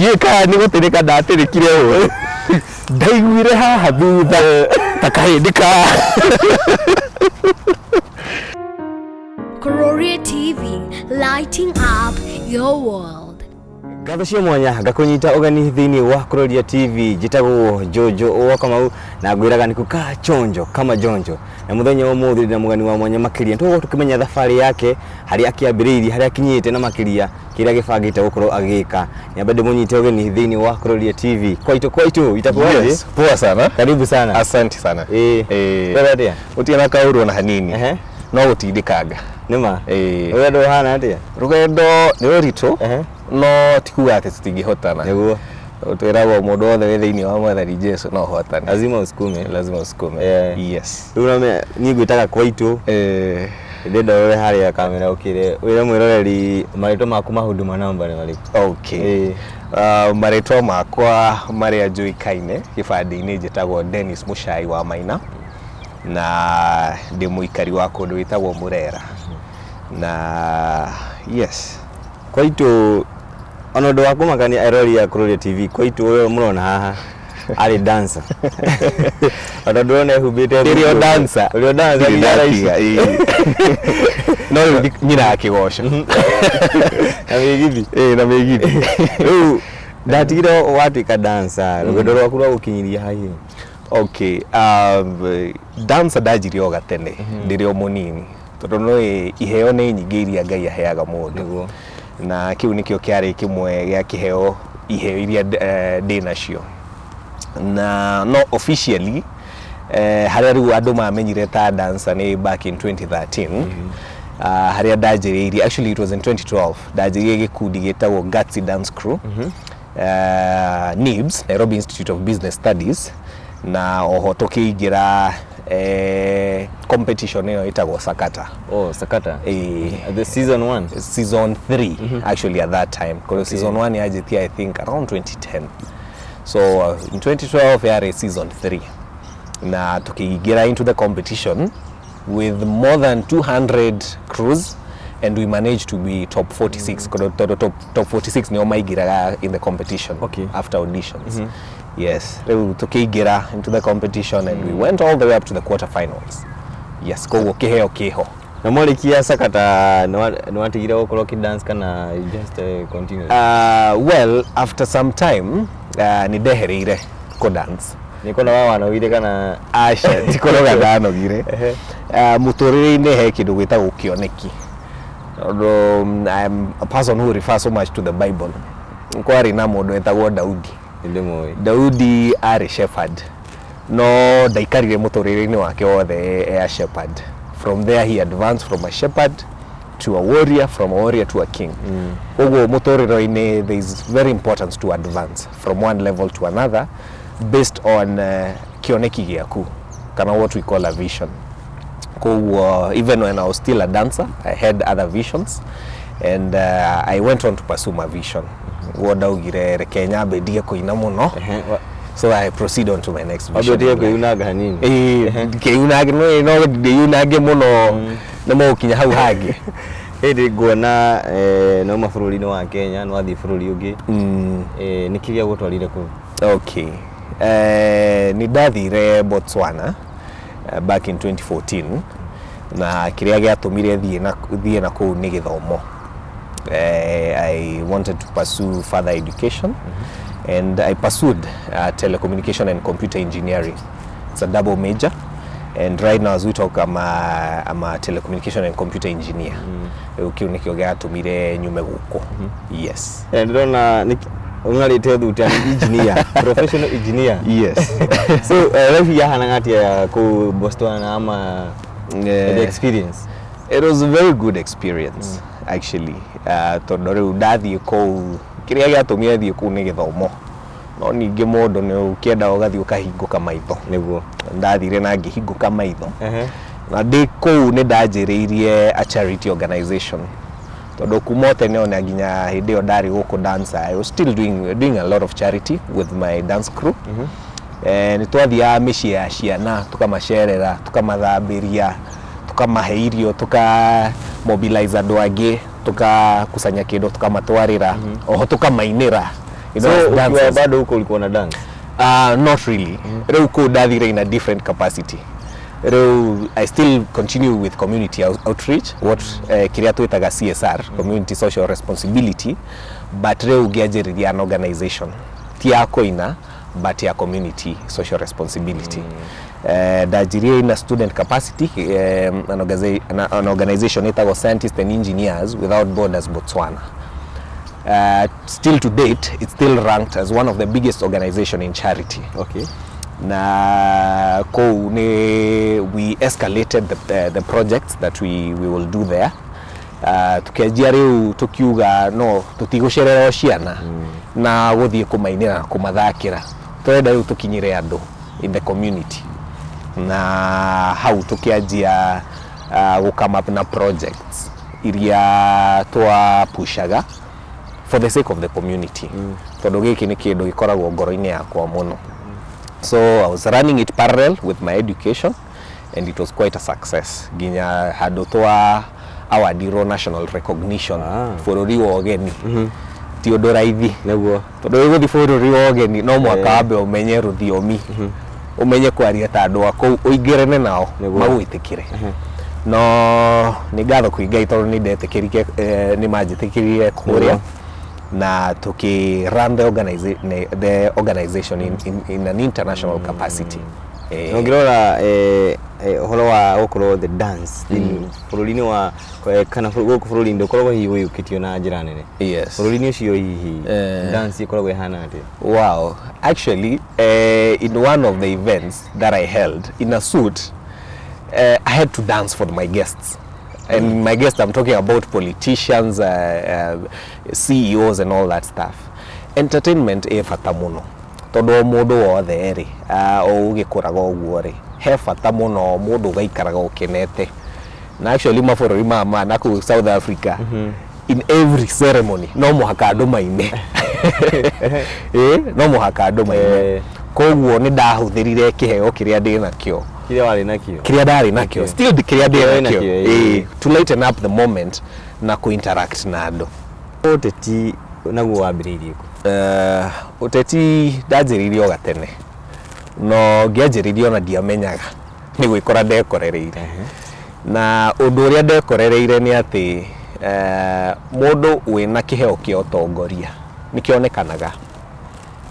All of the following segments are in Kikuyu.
Ndiũĩ kana nĩ gũtĩrĩka ndatĩrĩkire ũũ, ndaiguire haha thutha ta kahĩndĩ ka Kuroria TV, lighting up your world. Ngatho cia mwanya ngakũnyita ũgeni thĩinĩ wa Kuroria TV. Njĩtagwo Jojo wa Kamau na ngwĩraga nĩ kukaa chonjo kama jonjo, na mũthenya wa ũmũthĩ ndĩna mũgeni wa mwanya makĩria. Tũgũkorwo tũkĩmenya thabarĩ yake, harĩa akĩambĩrĩirie, harĩa akinyĩte, na makĩria kĩrĩa gĩbangĩte gũkorwo agĩka. Nyambe ndĩmũnyite ũgeni thĩinĩ wa Kuroria TV. Kwaitũ kwaitũ, itakuwaje? Yes, poa sana. Karibu sana. Asante sana. Wega atĩa? Gũtirĩ na kaũru ona hanini. No gũtindĩkanga. Nĩma. Ĩĩ. Rũgendo rũhana atĩa? Rũgendo nĩ rũritũ, no ti kuga atĩ tũtingĩhotana. Twĩragwo mũndũ wothe wĩ thĩinĩ wa Mwathani Jesu no ũhotane. Lazima usukume. Lazima usukume. Yes. Rĩu no niĩ ngwĩtaga kwaitũ. Ndĩrenda ũrore harĩa kamera ũkĩre wĩre mwĩroreri marĩtwa maku ma Huduma Number nĩ marĩkũ? Okay. Marĩtwa makwa marĩa njũĩkaine gĩbandĩ-inĩ, njĩtagwo Dennis Mũcai wa Maina na ndĩ mũikari wa kũndũ gwĩtagwo Mũrera na yes. Kwaitũ, ona ũndũ wa kũmakania, erori a Kuroria TV, kwaitũ ũyũ mũrona haha arĩ dancer, ona ndĩrona ehumbĩte Ndĩrĩ o dancer. Ũrĩ o dancer Ndirĩ nginya thaa ici. ndatiga, ĩĩ. No rĩu nyinaga kĩgoco. Na mĩgithi. Ĩĩ, na mĩgithi. Rĩu ndatigire watuĩka dancer, rũgendo rwaku rwa gũkinyiria hahi? Okay, dancer ndanjirie o gatene ndĩrĩ o mũnini, tondũ no iheo nĩ nyingĩ iria Ngai aheaga mũndũ. Na kĩu nĩkĩo kĩarĩ kĩmwe gĩa kĩheo, iheo iria ndĩ nacio. Na no officially harĩa rĩu andũ mamenyire ta dancer nĩ back in 2013, harĩa ndanjĩrĩirie, actually it was in 2012, ndanjĩrĩirie gĩkundi gĩtagwo Gutsy Dance Crew, NIBS, Nairobi Institute of Business Studies, na oho tũkĩingĩra competition ĩyo ĩtagwo Sakata. Oh, Sakata. Ĩĩ. The season 1? Season 3 actually at that time, because season 1 yanjĩtie I think around 2010, so in 2012 yarĩ season 3 na tukiingira into the competition with more than 200 crews and we managed to be top 46, tondũ top 46 nĩo maingĩraga in the competition after auditions. Yes, rĩu tukiingira into the competition and we went all the way up to the quarter finals. Yes, koguo kĩheo kĩho. Na mwarikia Sakata nĩ watigire gũkorwo ũkĩ-dance kana you just continue? Well, after some time nĩ ndehereire kũ dance. Nĩ kona wa wanogire kana? Aca, ti kũnoga ndanogire. Mũtũrĩre-inĩ he kĩndũ gwĩtagwo kĩoneki, tondũ I'm a person who refers so much to the Bible. Kwarĩ na mũndũ wetagwo Daudi. Ndĩmũĩ. Daudi arĩ shepherd, no ndaikarire mũtũrĩre-inĩ wake wothe e a shepherd. From there he advanced from a shepherd to a warrior, from a warrior to a king. Koguo mũtũrĩre-inĩ there is very important to advance from one level to another based on kĩoneki gĩaku kana what we call a vision. Koguo even when I was still a dancer, I had other visions and I went on to pursue my vision. Guo ndaugire reke nyambe ndige kũina mũno so I proceed on to my next Wambe vision ũtige in life. kwĩyunanga hanini. Ĩĩ, ngĩyunange, no ndĩyunange mũno nĩ mũgũkinya hau hangĩ. Hĩndĩ nguona nauma bũrũri-inĩ wa Kenya nĩ wathiĩ bũrũri ũngĩ. Nĩkĩ gĩagũtwarire kũu? Okay, nĩ ndathire Botswana back in 2014, na kĩrĩa gĩatũmire thiĩ na kũu nĩ gĩthomo. I wanted to pursue further education and I pursued telecommunication and computer engineering. It's a double major, and right now as we talk I'm a telecommunication and computer engineer. Rĩu kĩu nĩkĩo gĩatũmire nyume gũkũ. Yes. Ndĩrona ũng'arĩte thuti nĩ engineer, professional engineer. Yes. So life yahanaga atĩa kũu Botswana ama the experience? It was a very good experience actually, tondũ rĩu ndathiĩ kũu, kĩrĩa gĩatũmire thiĩ kũu nĩ gĩthomo, no ningĩ mũndũ nĩ ũkĩenda ũgathiĩ ũkahingũka maitho. Ndathire na ngĩhingũka maitho. Na ndĩ kũu nĩ ndanjĩrĩirie a charity organization, tondũ kuma o tene ona nginya hĩndĩ ĩyo ndarĩ gũkũ dancer, I was still doing a lot of charity with my dance crew. Nĩ twathiaga mĩciĩ ya ciana, tukamacerera, tukamathambĩria, tukamahe irio, tuka mobilize andũ angĩ, tukakusanya kĩndũ, tukamatwarĩra, oho tukamainĩra. You know, So as ukiwa dancers. bado huko ulikuwa na dance? Not really. Rĩu kũu ndathire in a different capacity. Rĩu I still continue with community outreach, what kĩrĩa twĩtaga CSR, community social responsibility, but rĩu ngĩanjĩrĩria an organization ti ya kũina but ya community social responsibility. Ndanjirie in a student capacity, an organization ĩtagwo Scientists and Engineers Without Borders Botswana. Still to date, it's still ranked as one of the biggest organization in charity. Na kũu nĩ we escalated the projects that we will do there. Tukianjia rĩu tukiuga no tũtigũcerera o ciana na gũthiĩ kũmainĩra na kũmathakĩra, tũrenda rĩu tũkinyĩre andũ in the community, na hau tukianjia gũ come up na projects iria twapushaga for the sake of the community, tondũ gĩkĩ nĩ kĩndũ gĩkoragwo ngoro-inĩ yakwa mũno. So I was running it parallel with my education, and it was quite a success nginya handũ twa awardirwo national recognition bũrũri wa ũgeni. Ti ũndũ raithi, tondũ wĩgũthiĩ bũrũri wa ũgeni no mũhaka wambe ũmenye rũthiomi, ũmenye kwaria ta andũ a kũu, ũingĩrane nao, magwĩtĩkĩre. No nĩ ngatho kwĩ Ngai tondũ nĩ ndetĩkĩrire, nĩ manjĩtĩkĩrire kũrĩa na tuki run the organization in an international capacity. Na ũngĩrora ũhoro wa gũkorwo the dance bũrũri-inĩ wa kana gũkũ bũrũri-inĩ ndũkoragwo hihi ũiyũkĩtio na njĩra nene. Bũrũri-inĩ ũcio hihi dance ĩkoragwo ĩhana atĩa? Wow. Actually, in one of the events that I held, in a suit, I had to dance for my guests. And my guests, I'm talking about politicians, CEOs and all that stuff. Entertainment ĩ bata mũno tondũ o mũndũ wothe rĩ, o ũgĩkũraga ũguo rĩ, he bata mũno mũndũ ũgaikaraga ũkenete. Na actually mabũrũri maya ma na kũu South Africa, in every ceremony no mũhaka andũ maine, ĩ no mũhaka andũ maine. Koguo nĩ ndahũthĩrire kĩheo kĩrĩa ndĩ nakĩo. Kĩrĩa warĩ nakĩo. Kĩrĩa ndarĩ nakĩo. Still kĩrĩa ndĩ Kĩrĩa wĩ nakĩo, nakĩo, to lighten up the moment na kũ-interact na andũ. Ũteti naguo wambĩrĩirie kũ? Ũteti ndanjĩrĩirie o gatene, no ngĩanjĩrĩria ona ndiamenyaga nĩ gwĩkora ndekorereire. Na ũndũ ũrĩa ndekorereire nĩ atĩ mũndũ wĩna kĩheo kĩa ũtongoria nĩkĩonekanaga,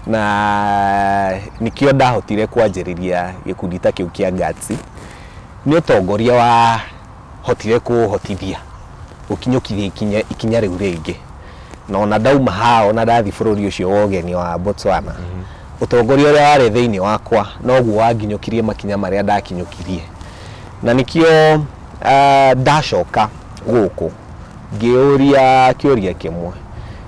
na nĩkĩo ndahotire kwanjĩrĩria gĩkundi ta kĩu kĩa Gatsi. Nĩ ũtongoria wahotire kũhotithia gũkinyũkithia ikinya rĩu rĩngĩ. Na ona ndauma haha, ona ndathi bũrũri ũcio wa ũgeni wa Botswana, ũtongoria ũrĩa warĩ thĩinĩ wakwa noguo wanginyũkirie makinya marĩa ndakinyũkirie. Na nĩkĩo ndacoka gũkũ ngĩũria kĩũria kĩmwe: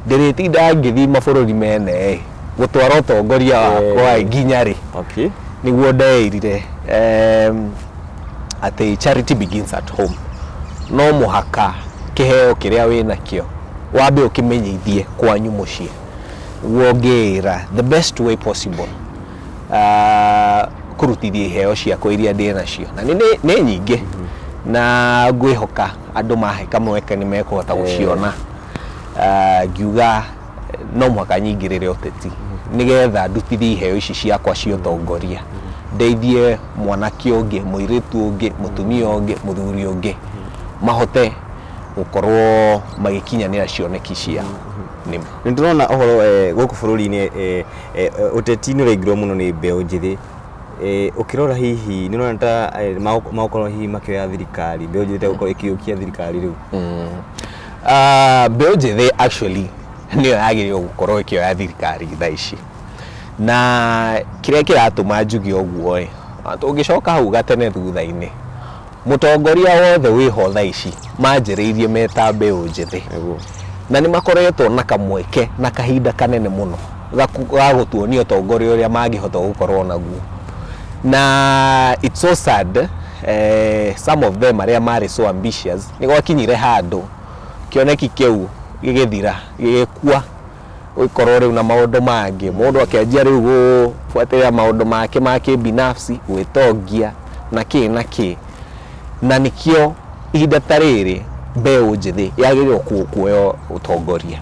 ndĩrĩtinda ngĩthiĩ mabũrũri mene ĩ gũtwara ũtongoria wakwa ĩ nginya rĩ? Nĩguo ndeĩrire atĩ charity begins at home. No mũhaka kĩheo kĩrĩa wĩ nakĩo wambe ũkĩmenyithie kwanyu mũciĩ. Nĩguo ngĩĩra the best way possible kũrutithia iheo ciakwa iria ndĩ nacio, na nĩ nyingĩ, na ngwĩhoka andũ mahe kamweke nĩ mekũhota gũciona. Ngiuga no mũhaka nyingĩrĩre ũteti nĩgetha ndutithie iheo ici ciakwa cia ũtongoria, ndeithie mwanake ũngĩ, mũirĩtu ũngĩ, mũtumia ũngĩ, mũthuri ũngĩ, mahote gũkorwo magĩkinyanĩra cioneki ciao. Nĩma. Nĩ tũrona ũhoro gũkũ bũrũri-inĩ, ũteti nĩ ũraingĩrwo mũno nĩ mbeũ njĩthĩ. Ũkĩrora hihi nĩ ũrona ta magũkorwo hihi makĩoya thirikari, mbeũ njĩthĩ ta gũkorwo ĩkĩũkia thirikari rĩu? Mbeũ njĩthĩ actually nĩyo yagĩrĩirwo gũkorwo ĩkĩoya thirikari thaa ici. Na kĩrĩa kĩratũma njuge ũguo ĩ, tũngĩcoka hau gatene thutha-inĩ, mũtongoria wothe wĩho thaa ici manjĩrĩirie meta mbeũ njĩthĩ, na nĩ makoretwo na kamweke na kahinda kanene mũno ga gũtuonia ũtongoria ũrĩa mangĩhota gũkorwo naguo. Na it's so sad, some of them arĩa marĩ so ambitious, nĩ gwakinyire handũ kĩoneki kĩu gĩgĩthira, gĩgĩkua, gũgĩkorwo rĩu na maũndũ mangĩ, mũndũ akĩanjia rĩu gũbuatĩrĩra maũndũ make ma kĩbinafsi, gwĩtongia na kĩ na kĩ. Na nĩkĩo ihinda ta rĩrĩ mbeũ njĩthĩ yagĩrĩirwo kuoya ũtongoria.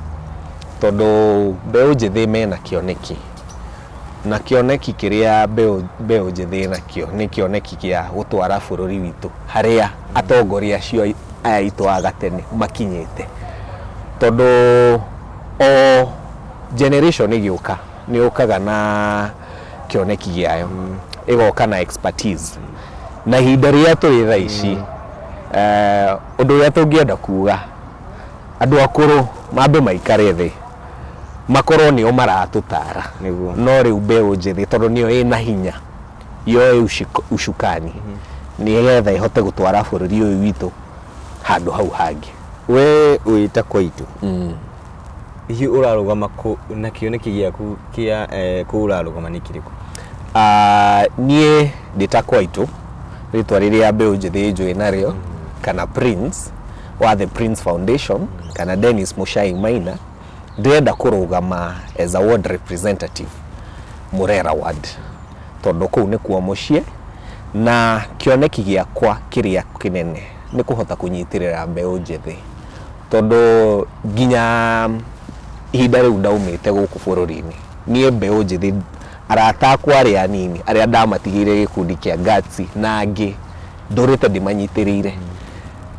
Tondũ mbeũ njĩthĩ mena kĩoneki, na kĩoneki kĩrĩa mbeũ njĩthĩ nakĩo nĩ kĩoneki kĩa gũtwara bũrũri witũ harĩa atongoria acio aya aitũ a gatene makinyĩte. Tondũ o generation ĩgĩũka nĩ yũkaga na kĩoneki gĩayo, ĩgoka na expertise. Na ihinda rĩrĩa tũrĩ thaa ici, ũndũ ũrĩa tũngĩenda kuga, andũ akũrũ mambe maikare thĩ, makorwo nĩo maratũtara. No rĩu mbeũ njĩthĩ, tondũ nĩyo ĩna hinya, yoe ucukani nĩgetha ĩhote gũtwara bũrũri ũyũ witũ handũ hau hangĩ. We wĩta Kwaitũ, hihi ũrarũgama kũ na kĩoneki gĩaku kĩa kũ ũrarũgama nĩ kĩrĩkũ? Niĩ ndĩ ta Kwaitũ, rĩtwa rĩrĩa mbeũ njĩthĩ njũĩ narĩo, kana Prince wa The Prince Foundation, kana Dennis Muchai Maina, ndĩrenda kũrũgama as a ward representative Murera ward, tondũ kũu nĩkuo mũciĩ, na kĩoneki gĩakwa kĩrĩa kĩnene nĩ kũhota kũnyitĩrĩra mbeũ njĩthĩ, tondũ nginya ihinda rĩu ndaumĩte gũkũ bũrũri-inĩ, niĩ mbeũ njĩthĩ arata akwa arĩa anini arĩa ndamatigĩire gĩkundi kĩa Guts na angĩ, ndũrĩte ndĩmanyitĩrĩire,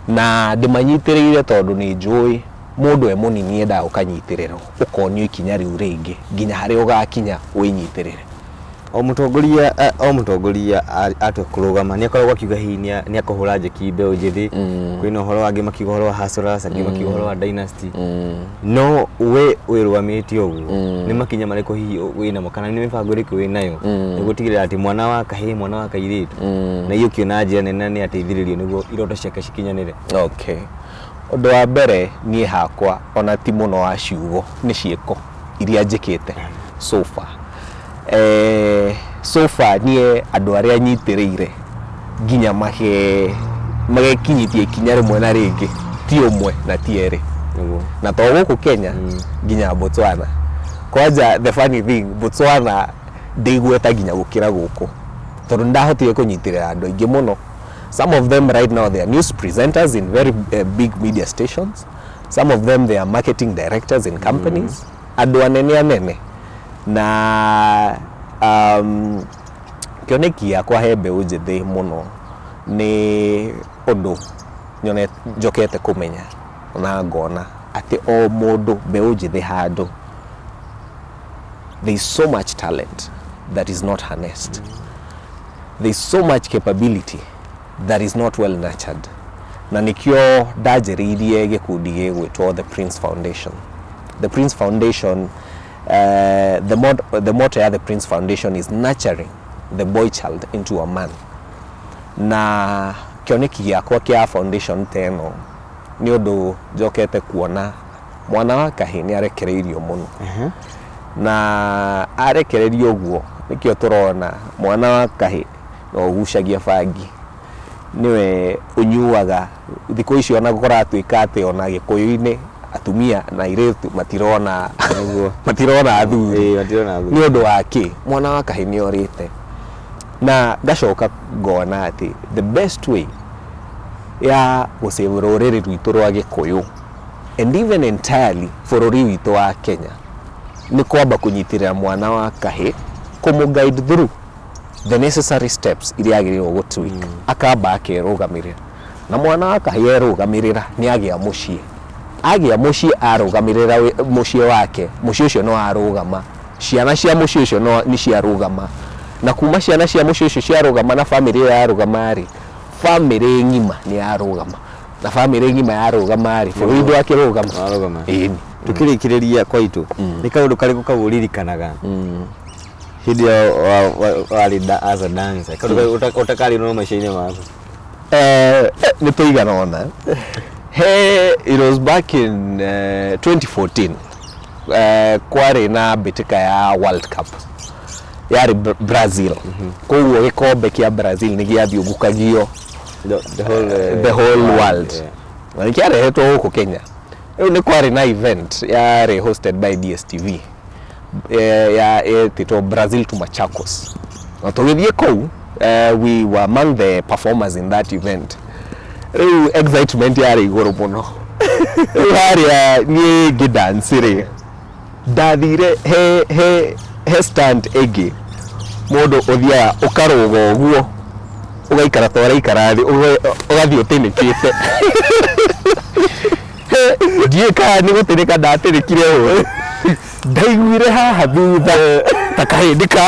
na ndĩmanyitĩrĩire tondũ nĩ njũĩ mũndũ e mũnini endaga ũkanyitĩrĩrwo, ũkonio ikinya rĩu rĩngĩ nginya harĩa ũgakinya wĩnyitĩrĩre. O mũtongoria atua kũrũgama nĩ akoragwo akiuga hihi nĩ akũhũra njeki mbeũ njĩthĩ. Kwĩna ũhoro wangĩ makiuga ũhoro wa hustlers, angĩ makiuga ũhoro wa dynasty, no we wĩrũgamĩte ũguo, nĩ makinya marĩkũ hihi wĩnamo kana nĩ mĩbango ĩrĩkũ wĩnayo nĩguo gũtigĩrĩra atĩ mwana wa kahĩĩ, mwana wa kairĩtu na iyo ũkĩona njĩra nene nĩ ateithĩrĩrio nĩguo iroto ciake cikinyanĩre? Okay, ũndũ wa mbere niĩ hakwa ona ti mũno wa ciugo, nĩ ciĩko iria njĩkĩte so far. So far niĩ andũ arĩa nyitĩrĩire nginya magekinyithia ikinya rĩmwe na rĩngĩ ti ũmwe na ti erĩ, na to gũkũ Kenya, nginya Botswana. Kwanja the funny thing, Botswana ndĩigweta nginya gũkĩra gũkũ, tondũ nĩndahotire kũnyitĩrĩra andũ aingĩ mũno. Some of them right now they are news presenters in very big media stations. Some of them, they are marketing directors in companies, andũ anene anene. Na kĩoneki gĩakwa he mbeũ njĩthĩ mũno nĩ ũndũ nyone njokete kũmenya na ngona atĩ o mũndũ mbeũ njĩthĩ handũ, there is so much talent that is not harnessed, there is so much capability that is not well nurtured. Na nikio ndanjĩrĩirie gĩkundi gĩgwĩtwo The Prince Foundation. The Prince Foundation, the motto ya The Prince Foundation is nurturing the boy child into a man. Na kĩoneki gĩakwa kĩa foundation ta ĩno nĩ ũndũ njokete kuona mwana wa kahĩĩ nĩ arekereirio mũno, na arekererio ũguo nĩkĩo tũrona mwana wa kahĩĩ no ũgucagia bangi, nĩwe ũnyuaga thikũ ici. Ona kũratuĩka atĩ ona Gĩkũyũ-inĩ atumia na airĩtu matirona matirona athuri. Ĩĩ, matirona athuri. Nĩ ũndũ wa kĩ? Mwana wa kahĩĩ nĩ orĩte. Na ngacoka ngona atĩ the best way ya gũsave rũrĩrĩ rwitũ rwa Gĩkũyũ and even entirely bũrũri witũ wa Kenya nĩ kwamba kũnyitĩrĩra mwana wa kahĩĩ, kũmũ guide through the necessary steps iria agĩrĩirwo gũtwĩka, akamba akerũgamĩrĩra. Na mwana wa kahĩĩ erũgamĩrĩra, nĩ agĩa mũciĩ, agĩa mũciĩ, arũgamĩrĩra mũciĩ wake, mũciĩ ũcio no arũgama, ciana cia mũciĩ ũcio no nĩ ciarũgama. Na kuma ciana cia mũciĩ ũcio ciarũgama na bamĩrĩ ĩyo yarũgama rĩ, bamĩrĩ ng'ima nĩ yarũgama. Na bamĩrĩ ng'ima yarũgama rĩ, bũrũri ndwakĩrũgama? Warũgama. Ĩni. Tukĩrĩkĩrĩria, Kwaitũ, nĩ kaũndũ karĩkũ kau ũririkanaga hĩndĩ ĩyo warĩ as a dancer, kaũndũ karĩkũ ũtakarĩrwo maica-inĩ maku? Nĩ tũigana ona he. It was back in 2014, kwarĩ na mbĩtĩka ya World Cup yarĩ Brazil. Koguo gĩkombe kĩa Brazil nĩ gĩathiũngũkagio the whole, the whole world, na nĩ kĩarehetwo gũkũ Kenya. Rĩu nĩ kwarĩ na event yarĩ hosted by DSTV, ya ĩtĩtwo Brazil to Machakos, na tũgĩthiĩ kũu, we were among the performers in that event. Rĩu excitement yarĩ igũrũ mũno. Rĩu harĩa niĩ ngĩdance rĩ, Ndathire he stand ĩngĩ, mũndũ ũthiaga ũkarũga ũguo, ũgaikara ta ũraikara thĩ, ũgathiĩ ũtĩnĩkĩte. Ndiũĩ kana nĩ gũtĩnĩka ndatĩnĩkire ũru, ndaiguire haha thutha ta kahĩndĩ ka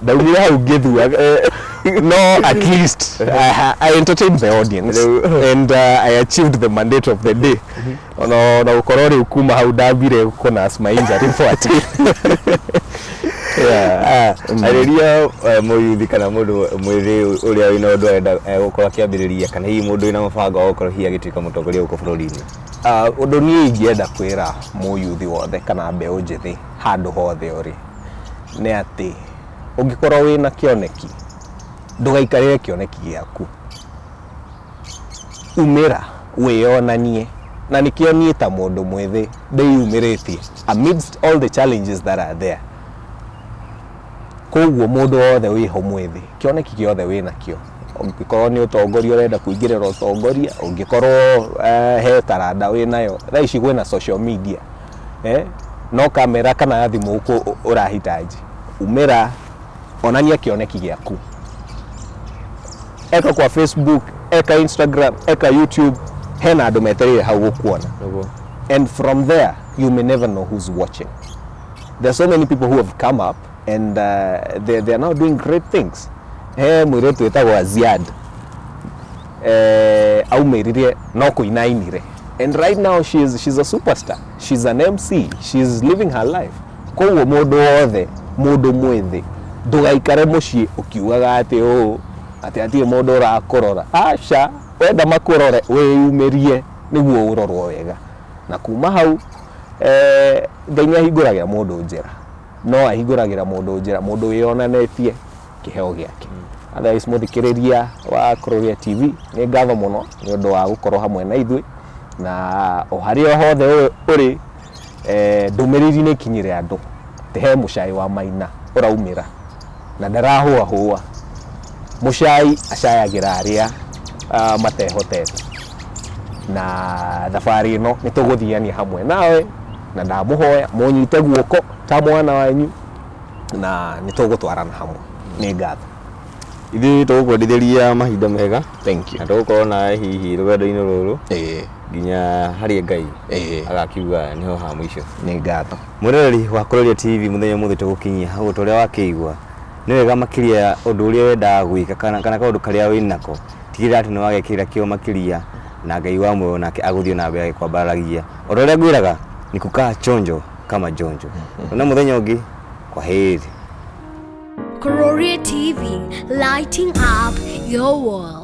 ndaumire hau ngĩthua, no at least I entertained the audience and I achieved the mandate of the day. Ona gũkorwo rĩu kuma hau ndambire kũnurse my injury for a time. Yeah. Arĩria mũyuthi kana mũndũ mwĩthĩ ũrĩa wĩna ũndũ arenda gũkorwo akĩambĩrĩria, kana hihi mũndũ wĩna mũbango wa gũkorwo hihi agĩtuĩka mũtongoria gũkũ bũrũri-inĩ. Ũndũ niĩ ingĩenda kwĩra mũyuthi wothe kana mbeũ njĩthĩ handũ hothe ũrĩ nĩ atĩ ũngĩkorwo wĩna kĩoneki, ndũgaikarĩre kĩoneki gĩaku, umĩra wĩyonanie. Na nĩkĩo niĩ ta mũndũ mwĩthĩ ndĩyumĩrĩtie amidst all the challenges that are there. Koguo mũndũ wothe wĩho mwĩthĩ, kĩoneki gĩothe wĩnakĩo, ũngĩkorwo nĩ ũtongoria ũrenda kũingĩrĩra ũtongoria, ũngĩkorwo he taranda wĩnayo, thaa ici kwĩna social media, no kamera kana thimũ ũrahitaji, umĩra onania kĩoneki gĩaku, eka kwa Facebook, eka Instagram, eka YouTube, hena andũ metereire hau gũkuona. And from there you may never know who's watching. There are so many people who have come up and they are now doing great things. He mũirĩtu wĩtagwo Aziad, aumĩrire no kũina ainire, and right now she's a superstar, she's an MC, she's living her life. Koguo mũndũ wothe, mũndũ mwĩthĩ, ndũgaikare mũciĩ ũkiugaga atĩ ũũ atĩ hatirĩ mũndũ ũrakũrora. Aca, wenda makũrore, wĩyumĩrie nĩguo ũrorwo wega. Na kuma hau Ngai nĩ ahingũragĩra mũndũ njĩra, no ahingũragĩra mũndũ njĩra mũndũ wĩyonanĩtie kĩheo gĩake. Otherwise, mũthikĩrĩria wa Kururia TV, nĩ ngatho mũno nĩ ũndũ wa gũkorwo hamwe na ithuĩ, na o harĩa hothe ũrĩ, ndũmĩrĩri nĩ ikinyĩre andũ atĩ he mũcai wa Maina ũraumĩra na ndarahũahũa. Mũcai acayagĩra arĩa matehotete, na thabarĩ ĩno nĩ tũgũthiania hamwe nawe, na ndamũhoya mũnyite guoko ta mwana wanyu na nĩ tũgũtwarana hamwe. Nĩ ngatho. Ithuĩ tũgũkwendithĩria mahinda mega. Thank you. Na tũgũkorwo nawe hihi rũgendo-inĩ rũrũ nginya harĩa Ngai agakiuga nĩho ha mũico. Nĩ ngatho. Mwĩroreri wa Kururia TV, mũthenya ũmũthĩ tũgũkinyia hau. Ta ũrĩa wakĩigua, nĩ wega makĩria ũndũ ũrĩa wendaga gwĩka kana kaũndũ karĩa wĩnako, tigĩrĩra atĩ nĩ wagekĩra kĩo makĩria, na Ngai wa muoyo nake agũthiĩ na mbere agĩkwambararagia. O ta ũrĩa ngwĩraga, ni kukaa chonjo kama jonjo. Na mũthenya ũngĩ, kwa heri. Kururia TV, lighting up your world.